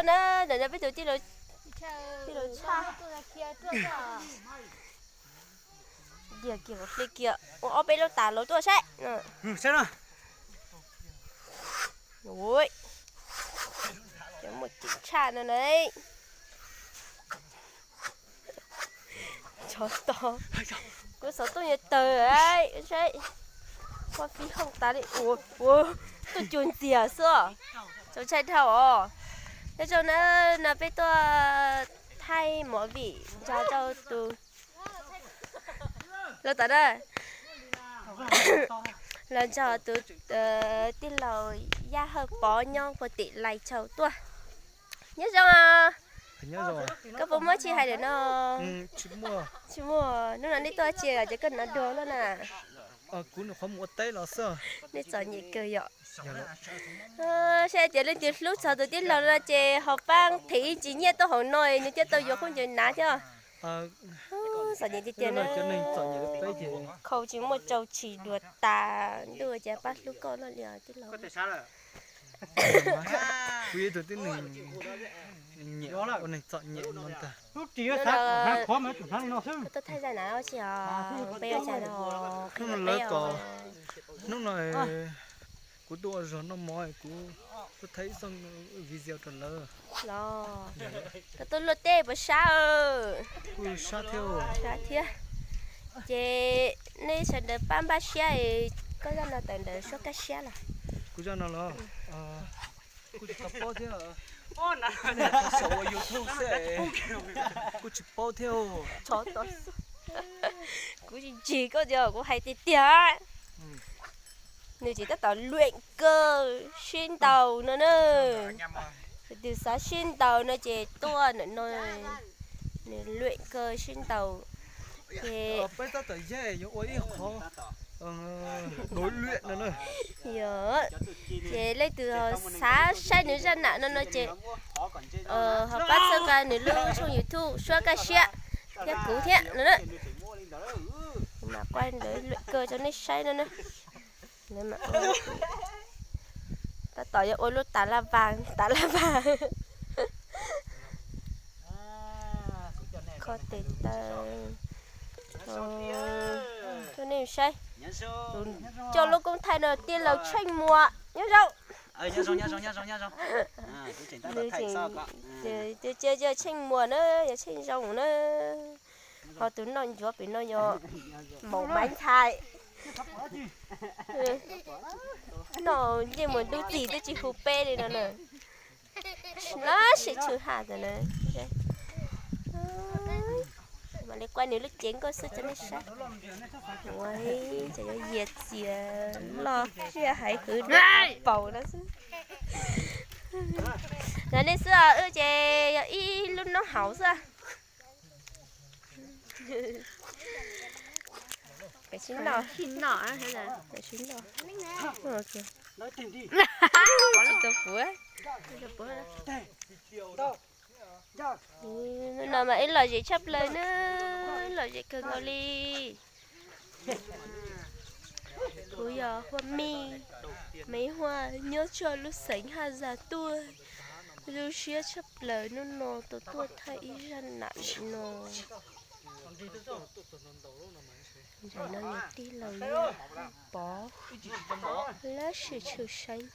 Na, ntawm no peb tus tij laug, tij laug tshaj. Diag kiag kom hle kiag ua ob peb lub tas los tuaj saib. Ua, cov muaj ceem tshaj no na. Tsov to, kuv xov tooj yuav tawg saib. Poj fij hooj tas li ua, ua tuaj cuag ntxiag xwb. Txaus ntshai dhau os. Nyob zoo na, no peb tuaj thaij movie nrog rau tus, los tom na, los nrog tus tij laug Yaj Hawj Pov nyob puag tim Lais Tshau tuaj. Nyob zoo. Koj puas muaj tsis hais lawm no? Tsis muaj. Hnub no nej tuaj tsi ces koj hnov dua lawm na? Kuv nws qhuav mus ua teb los xwb. Nej txom nyem kawg yom. Saib tias leej twg hlub txog tus tij laug no ces ho pab them ib ntsis nyiaj tuaj hauv no nws thiaj tau yuav khaub ncaws hnav thiab. Txom nyem tiag tiag na. Khau tsis muaj tsau tshis dua tas ntuj ces pab hlub koj no li os tij laug. Kuv yog ib tug tib neeg nyiam ua neeg txom nyem no ntag. Koj tuaj thaij zaj na tsis os, peb ua cas no? Hnub no lawv kom, hnub no kuv tuaj ua zog noj mov, kuv tuaj thaij ib xoj video rau lawv. Koj tuaj luaj teb puas sab? Kuj sab thiab. Sab thiab. Ces nej sawv daws pab npaj siab, koj zaj no tawm ntawm suab kaj siab los? Kuv zaj no los? Kuj tsis tau paub thiab. Ua YouTube xwb, kuj tsis paub thiab. Kuv tsis ntsig koj tias kuv hais tiag tiag. Nws tseem tab tom luem kaw sib ntaus no na. Tus xav sib ntaus no ces tuaj ntawm no, nws luem kaw sib ntaus. Ces peb tab tom yog ua ib qho no. Yog, ces leej twg xav saib nws zaj nam no no ces ho pab txhawb nqa nws lub tshooj YouTube suab kaj siab thiab kuv thiab no na. Kuv mam quaj ntawd luem kaw rau nej saib no na. Tab tom yuav ua lub tas laj vas, tas laj vas. Kho tes taw rau nej saib. Tus coj lub koob thaij no tij laug Tsheej Muas nyob zoo. Nws tseem, tus cia yog Tsheej Muas na, yog Tsheej Zoo na. Ho tus noj ncuav pem no yog Maum Maiv Ntxhais. Noj ncej muag ntub txig twb tsis hu peb li no na. Lab sim tshwm haj tas na. Mam li quaj nws lub cev nkauj xwb rau nej saib. Ua, ces yuav yias txias loj siab haiv hwv dua paus no xwb. Los nej xwb os, wb ces yog ib lub noob haus xwb. Peb sib noj, peb sib noj. Tsis tau puav. Hnub no mas ib lom zem tshaj plaws na, ib lom zem kawg nkaus li. Kuv yog Huaj Mij, Maiv Huaj, nyob txog lub xeev Haj Zas tuaj. Zoo siab tshaj plaws hnub no tau tuaj thaij ib zaj nam no. Ntawm no yog tij laug Yaj Pov, lab sim tshwm seev.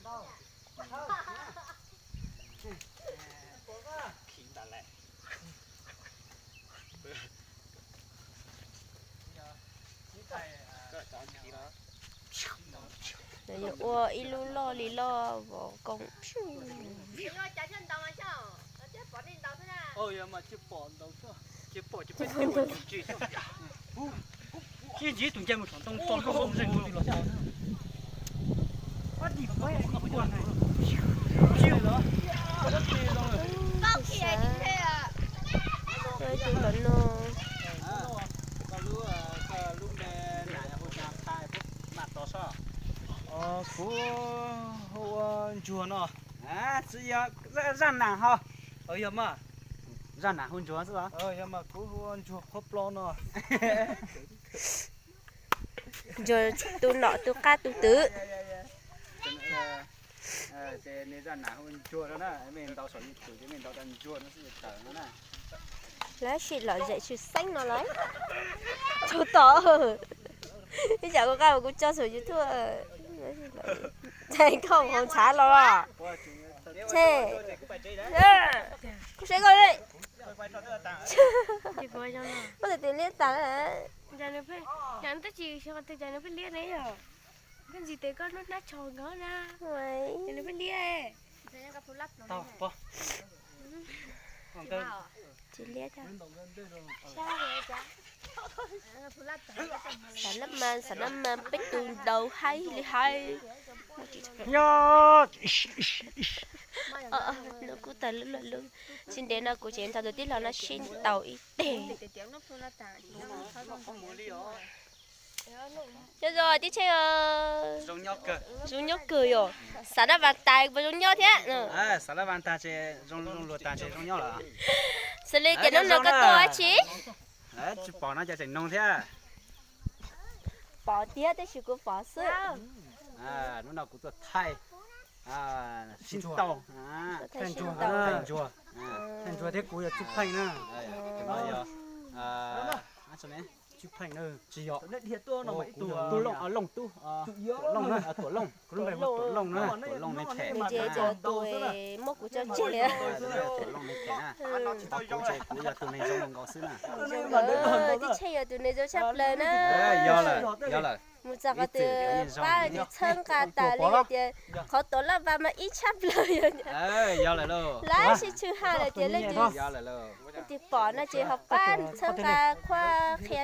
Nws yuav ua ib lub loj li loj vov koom. Tus tom no. Kuv hu ua Ntsuag no. Tsis yog, zaj nam ho. Yog mas. Zaj nam hu Ntsuag xwb los? Yog mas kuv hu ua Ntsuag Qhuab Plo no. Ntsuag tus nom tus qab tus twm. Ces nej zaj nam hu Ntsuag no na, mej ntaus saum YouTube ces mej ntaus tas Ntsuag no xwb tawm no na. Lawv sim lom zem tshwj xeeb no lawm. Tsuag tom. Ib tsam kuv nqa kuv tso saum YouTube. Koj hau ntshav los. Kuv saib koj li. Koj tus twg liab tas. Ntsis tes koj lub hnab tsho nkawd na. Nws pheej liab. Tsis liab thiab. Xav lab mas, xav lab mas peb tus ntaus haib li haib. Nyob, nws kuj tawg lub luag lub. Tsis ntev no kuv tseem nrog tus tij laug no sib ntaus ib teg. Nyob zoo tib Tsheej. Zoo nyob kawg yom. Xav dab vas tas puas zoo nyob thiab? Xav dab vas tas ces zoo, zoo luag tas ces zoo nyob lawm. Xws li tias hnub no koj tuaj dab tsi? Tsis pom no ces tseem noog thiab. Pom tiag tab sis kuv pom xwb. Hnub no kuv tuaj thaij sib ntaus, thaij ntsuag, thaij ntsuag thiab kuv yog Txuj Pheej na. Txuj Pheej tsis yog, kuv yog Tub Looj, Looj Tub, Tuam Looj, kuv lub npe hu Tuam Looj na, Tuam Looj me phem, muab kuv tso tseg. Tuam Looj me phem na, kuv ces kuv yog tus neeg zoo nkaus xwb na. Tib Tsheej yog tus neeg zoo tshaj plaws na. Yog lawm, yog lawm. Mus txog qhov twg pab tsis txhawb nqa tas li tias qhov Tuam Looj vas mas ib tshaj plaws. Yog lawm, lawv sib tshwj ha lawm tias leej twg twg pom no ces ho pab txhawb nqa qhuab qhia